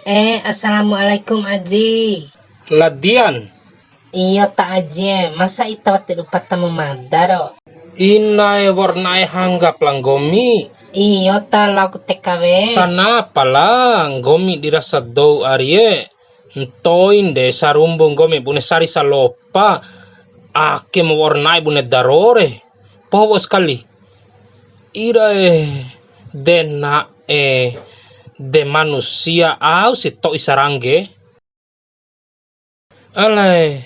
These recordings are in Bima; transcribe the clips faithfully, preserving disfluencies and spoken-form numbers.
Eh, assalamualaikum, Aji. La Dian. Iyo ta, Aji e, masa ita wati dupatamu mada ro? Inae, wa'ur na'e hanggap la nggomi. Iyo ta, lao ku T K W. Sanapa la nggomi di rasa dou ari e? Ntoin de sarumbu nggomi bune sari salopa. Ake ma wa'ur na'e bune daro re. Poho wa'u sakali. Irae, de na'e, de manusia, au si to'i sarangge. Alae,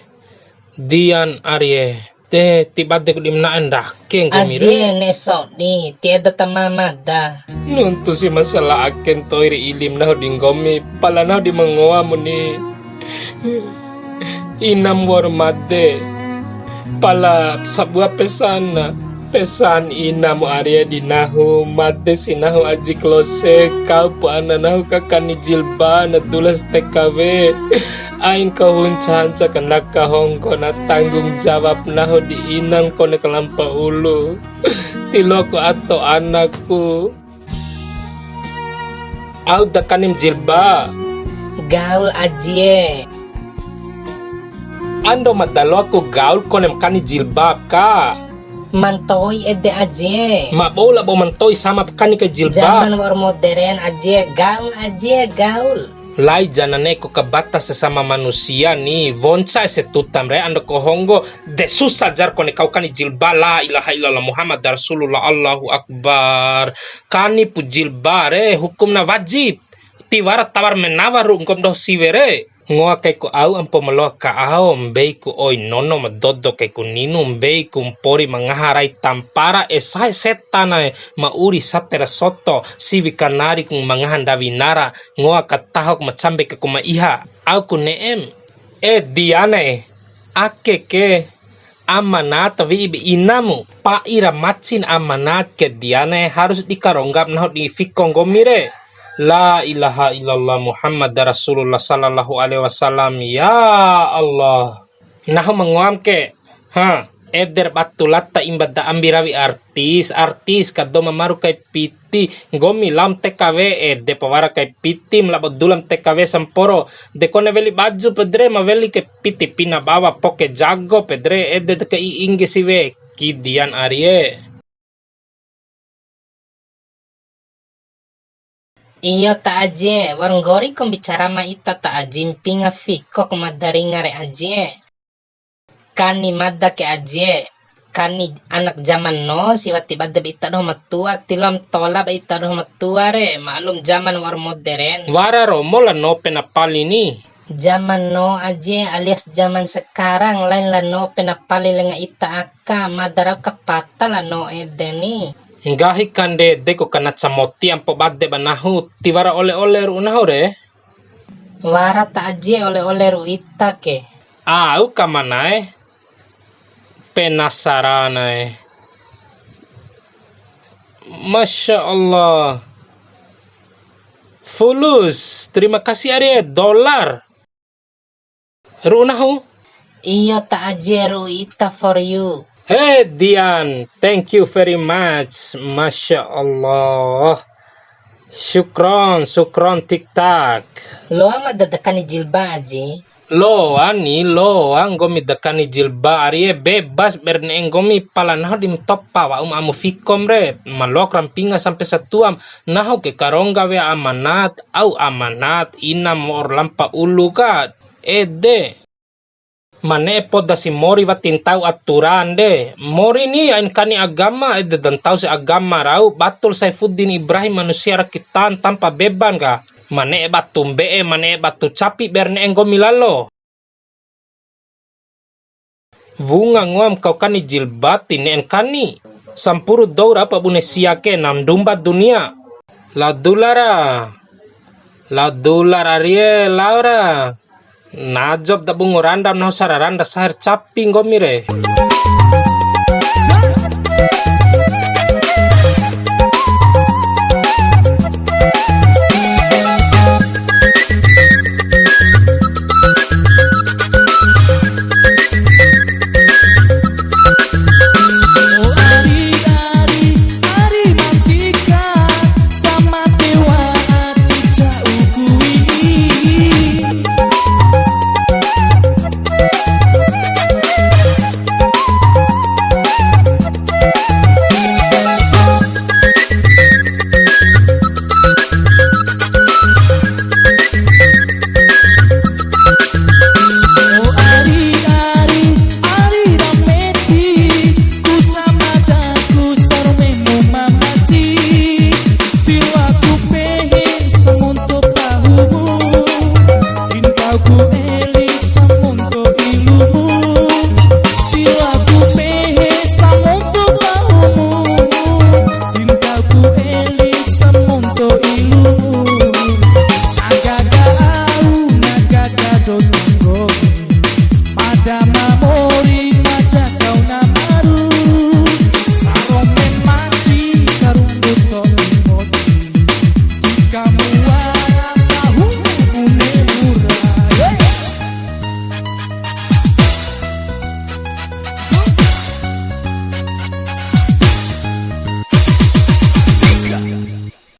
Dian ari e, de ti badeku di ma na'e ndake nggomi re. Aji e, ne'e sodi, ti eda ta ma mada. Nuntu si masalah ake nto'i ra ilim nahu di nggomi, pala nahu di ma ngoamu ni. Inam wa'ur made. Pala sabua pesan, pesan inamu ari e di nahu, made si nahu Aji Klose, kau pu ana nahu kakani jilba, na dula si T K W. Ain kau hunca-hanca kandaka honggo, na tanggung jawab nahu di inam kone kalampa ulu. Ti loaku ato anaku. Au da kanim jilba. Gaul Aji e. Ando ma da loaku gaul konem kani jilbab ka. Ma ntoi ede Aji e. Ma bou labo ma ntoi sama kani kai jilbab. Zaman wa'ur moderen Aji e, gaul Aji e, gaul. Lai ja na ne'e ku kabata sesama manusia ni, wonca ese tutam re ando ko honggo, de susah jar kone kau kani jilba, la ilaha illallah Muhammad Rasulullah, Allahu Akbar. Kani pu jilba re, hukum na wajib. Tiwara tawar menawar ru'u nggomi doho siwe re. Ngoa kaiku au ampo ma loa ka ao, mbeiku oi nono ma dodo kaiku ninu, mbeiku mpori ma ngaha rai tampara, e sahe setana e, ma uri sate ra soto, siwi kanari ku ma ngaha ndawi nara, ngoa ka tahoku ma cambe kaiku ma iha. Au ku ne'em, e Diana e, ake ke, amanat wi'i ba inamu, pa'i ra macin amanat ke Diana e harus di karonggap nahu di fiko nggomi re. La ilaha illallah Muhammad Rasulullah sallallahu alaihi wasallam. Ya Allah. Nahu ma ngoam ke. Ha, eder batu lata imba da ambi rawi artis, artis kado ma maru kai piti, nggomi laom T K W, ede pa wara kai pitim labo dulam T K W samporo, de kone weli baju pede re, ma weli kai piti pina bawa poke jago pede re, ede de kai ingge siwe, ki Dian ari e. Iyo ta Aji e, wa'ur nggori kombi carama ita ta Aji, mpinga fiko ku mada ringa re Aji e. Kani mada ke Aji e, kani anak zaman now si wati bade ba ita doho ma tua, tiloam tola ba ita doho ma tua re, maklum zaman wa'ur moderen. Wara romo la now pena pali ni. Zaman now Aji e alias zaman sekarang, lain la now pena pali lenga ita aka, mada rau kapata la now ede ni. Nggahi kandede ku kanaca moti ampo bade ba nahu, tiwara ole-ole ru'u nahu re? Wara ta Aji e ole-ole ru'u ita ke. Au ka ma na'e. Penasaran ae. Masya Allah. Fulus, terima kasih ari e, dolar. Ru'u nahu? Iyo ta Aji e, ru'u ita for you. Hey Dian, thank you very much. Masya Allah. Syukron, syukron tiktak. Loa mada da kani jilba Aji? Loa ni, loa nggomi da kani jilba ari e, bebas ba re ne'e nggomi, pala nahu di ma topa wa'um amu fikom re, ma loak ra mpinga sampe satuam, nahu ke karongga wea amanat, au amanat, ina mo'or lampa ulu ka, ede. Ma ne'e poda si mori wati ntau aturan de, mori ni ain kani agama, ede da ntau si agama rau, batul Saifuddin Ibrahim manusia rakitan tanpa beban ka, ma ne'e batu mbe'e, ma ne'e batu capi ba re ne'e nggomi lalo. Wunga ngoam kau kani jilbab ti ne'en kani. Sampuru dou ra apa bune sia ke, na ndumba dunia. Lao dula ra. Lao dula ra arie, lao ra. Najop da bungo randam nahu sara randa saher capi nggomi re.